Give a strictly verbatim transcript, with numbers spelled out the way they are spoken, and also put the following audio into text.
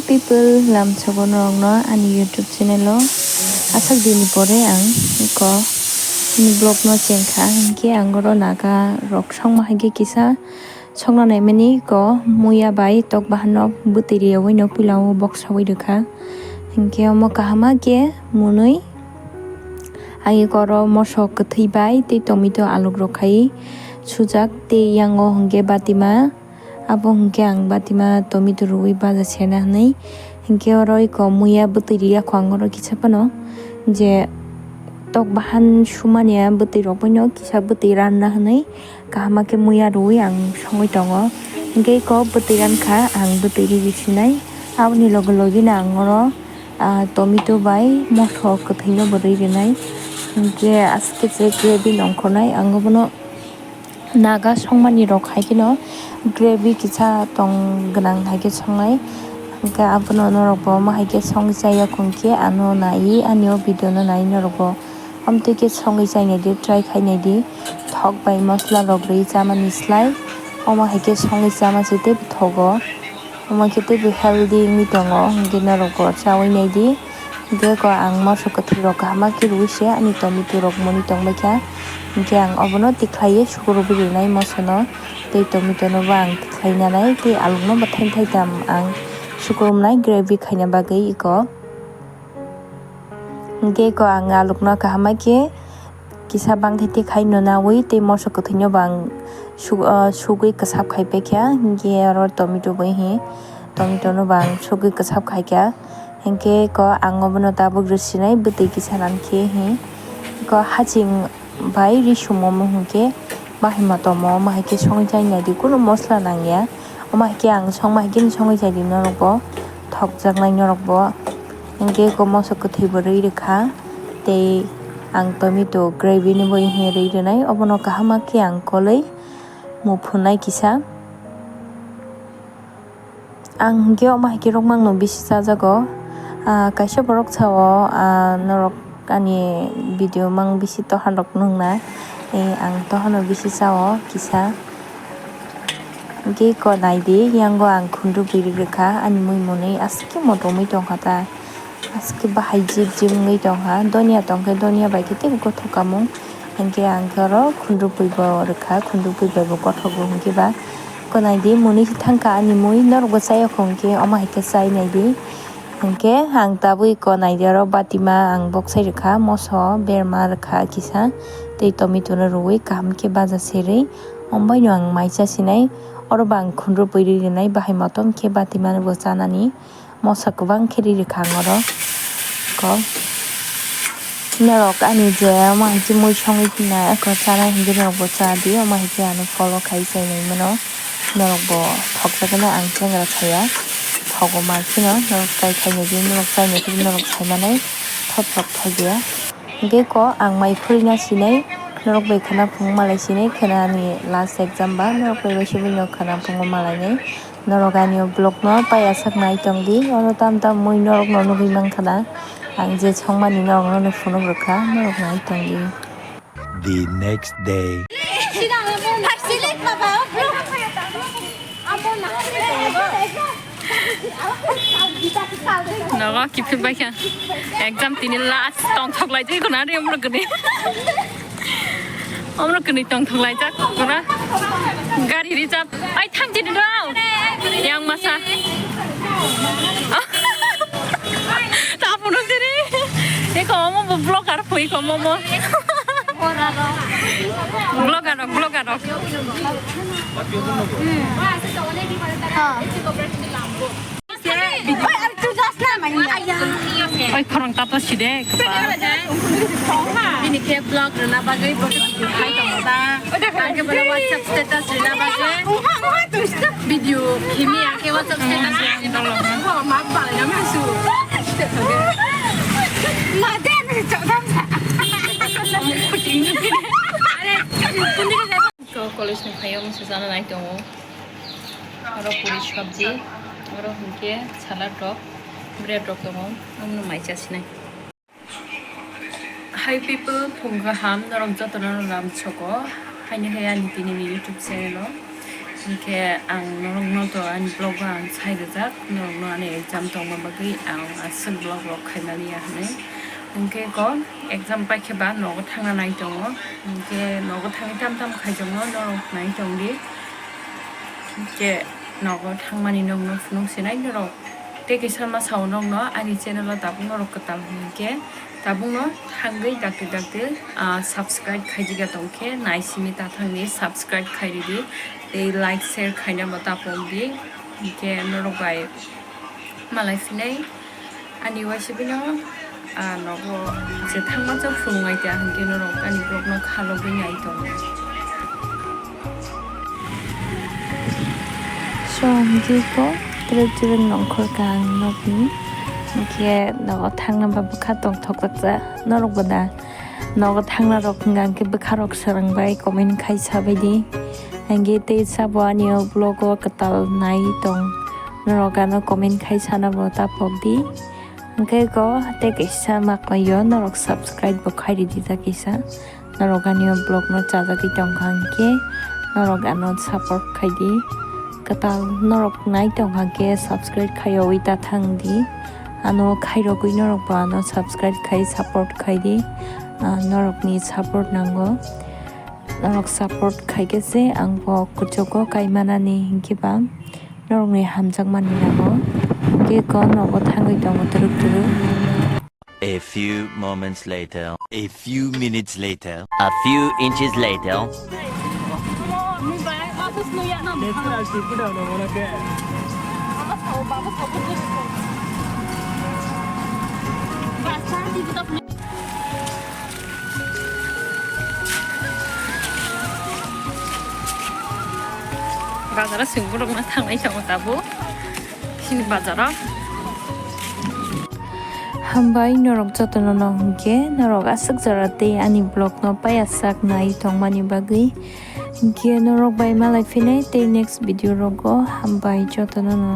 People, lamsogo norokno ani YouTube channel o. Aswk dini pore ang eko ni vlog no chengkha, hinkhe ang oro naga rok songma hai khe kisa songna naimani eko muya bai tok bahan no bwtwi riyogwi no puila o boksawi rwkha. Hinkhe omo kahama khe mwnwi ang eko oro moso kwthwi bai tei tomato aluk rok khai sujak tei yango hinkhe batima. Abo hwnkhe ang batima tomato rwui baja sena hwnwi. Hinkhe oro eko muya bwtwi riyakho ang oro kisa phano je tok bahan sumani a bwtwi rok bai no kisa bwtwi ranna hwnwi kaham khe muya rwui ang songwi tongo. Hinkhe eko bwtwi rankha ang bwtwi rwi sinai. Aboni loge loge no ang oro, ah, tomato bai moso kwthwi no bo rwi rinai. Hinkhe aske je gravy nongkhornai ang obono. Naga songmani rok hai kheno gravy kisa tong gwnang hai khe songnai. Hwnkhe abono norok bo omo hai khe songwi chaya khon khe ano naiwi ani o video no naiwi norok bo omtwi khe songwi chainai di, try khainai di. Thok bai masla rok rwi chamani slai omo hai khe songwi chama se tei thogo. Omo khe teibo healthy wngwi tongo, hinkhe norokbo chaui naidi. Hinkhe eko ang moso kwthwi rok kaham khe rwi se ani tomato rok mwnwi tongbaikha. Hinkhe ang obono tikhlaiwi sukurubwi rwnai mosono, tei tomato no bo ang tikhlai nanai, tei alukno bo thaithai tam ang sukurumnai gravy khaina bagwi eko. Hinkhe eko ang alukno kaham khe kisa bangthe tei khai no naui tei moso kwthwino bo ang su-, ah, sugui kwsap khai paikha, hinkhe oro tomato bai hi, tomato no bo ang sugui kwsap khaikha, hinkhe eko ang obono tabuk rwsinai bwtwi kisa rankhe hi, eko haching bai risumo omo hinkhe bahai motom omo hai khe songwi chai naidi, kunu mosla nangya, omo hai khe ang songma hai khe songwi chaidi norokbo thokjaknai norokbo. Hinkhe eko moso kwthwi bo rwi rwkha, tei ang tomato gravy ni bo hinkhe rwi rwnai, obono kaham khe ang kolwi muphunai kisa. Ang hinkhe omo hai khe rwkmang no bisi chajago. Ah, kaisa borok sao, ah, norok ani video mang bisi tohan rok nung na, eh, ang tohano bisi chao kisa. Hinkhe eko naidi, yango ang khundrubwi rwkha, ani mui mwnwi aske motomwi tongkha ta, aske bahai jip jip wngwi tongkha, donia tongkhe donia bai khe teibo gothok kamung, hinkhe ang khe oro khundrubwi bo rwkha, khundrubwi bai bo gothok bo hinkhe ba eko naidi, mwnwi thangkha ani mui, norokbo chayokho hinkhe omo hai khe chai naidi. Hinkhe ang tabuk eko naidi oro batima ang boksai rwkha moso berma rwkha kisa tei tomato no rwui kaham khe baja serwi ombaino ang mai chasinai oro bo ang khundrubwi rwi rwnai bahai motom khe batima no bo chanani moso kwbang khe rwi rwkha ang oro ko. Norok ani je omo hai khe mui songwi tongna eko chanai hinkhe norokbo chadi, omo hai khe ano follow khai chainai mano. Norokbo thokjakgwno ang chengra saya, thogo ma kheno norok chai khainai di, norok chainai di, norok saimanai thot thok thok ya. Hinkhe ko ang mai khurina sinai, norok bai khwna phung malai sinai, khwna ani last exam ba, norok bai bai sibui no khwna phungo malainai. Norok ani o vlog no paiya sak nai tong di, oro tam tam mui norok no nugui mankha na, ang je songmani norok no phunuk rwkha, norok nai tong di. The next day. Nogo kiphil bai kha. Exam tini last tongthok lai jai khuna re omro gwnwi. Omro gwnwi tongthok lai jak khuna. Gari reserve. Ai thang jini rao. Yang masa. Tapunok jini. Eko omo bo vlogger phui ko momo. Vlogger rok, vlogger rok. Oi, khorang tato side kapa. Bini khe vlog rwna bagwi bo video khai tongo ta. Ang khe bono WhatsApp status rwna bagwi. Video khimi ang khe WhatsApp status rwna bagwi. Mate ani chokdam sa. Are, kundi ke. Ko college ni phaio mungsa chana nai tongo. Oro puri sabji, oro hinkhe salad rok, bread rok tongo, omono mai chasinai. Hi people, phung kaham, norok jotono lam soko, haini hai ani tini ni YouTube channel o. Hinkhe ang norokno to ani vlog o ang sai rijak, norokno ani exam tongma bagwi ang aswk vlog rok khaimani ya hwnwi. Hinkhe ko exam paikhe ba nogo thangna nai tongo, hinkhe nogo thangwi tam tam khaijakno norok nai tongdi. Hinkhe nogo thangmani nokno phunuk sinai norok. Tei kaisa ma sao nokno ani channel o tabuk norok kwtal hwnkhe tabukno thangwi dakti dakti, ah, subscribe khaijak ya tongkhe naisimi ta thangni subscribe khairidi tei like share khaina bo ta pokdi. Hinkhe norok bai malai phinai ani uaisibino. Ah, nogo je thangma chok phunuk nai ta, hinkhe norok ani vlog no khalogwi nai tongo. So, hinkhe ko trip trip nongkhor ka ang nokni. Hinkhe nogo thangna ba bwkha tongthok jak ja norok bo da. Nogo thangna rok hwnka hinkhe bwkha rok swrang bai comment khai sabai di. Hinkhe tei sabo ani o vlog o kwtal nai tong. Norok ano comment khai sana bo ta pok di. Hwnkhe ko tei kaisa ma koi o norok subscribe bo khairidi ta kisa. Norok ani o vlog no chajagwi tongkha hwnkhe norok ano support khaidi. Kwtal norok nai tongkha hwnkhe subscribe khaiwi ta thangdi. Ano khairogwi norok bo ano subscribe khai support khaidi. Ah, norokni support nango. Norok support khaikhe se ang bo kuchugo kaimanani hinkhe ba. Norokni hamjakmani nango. Cake o nogo thangwi tongo twrwk twrwk. A few moments later. A few minutes later. A few inches later. Bazaro chwng borokno thanglai tongo tabuk chini bazaro. Hambai norok jotono no hwnkhe norok aswk jora tei ani vlog no paiya sak nai tongmani bagwi. Hwnkhe norok bai malai phinai tei next video rogo. Hambai jotono no.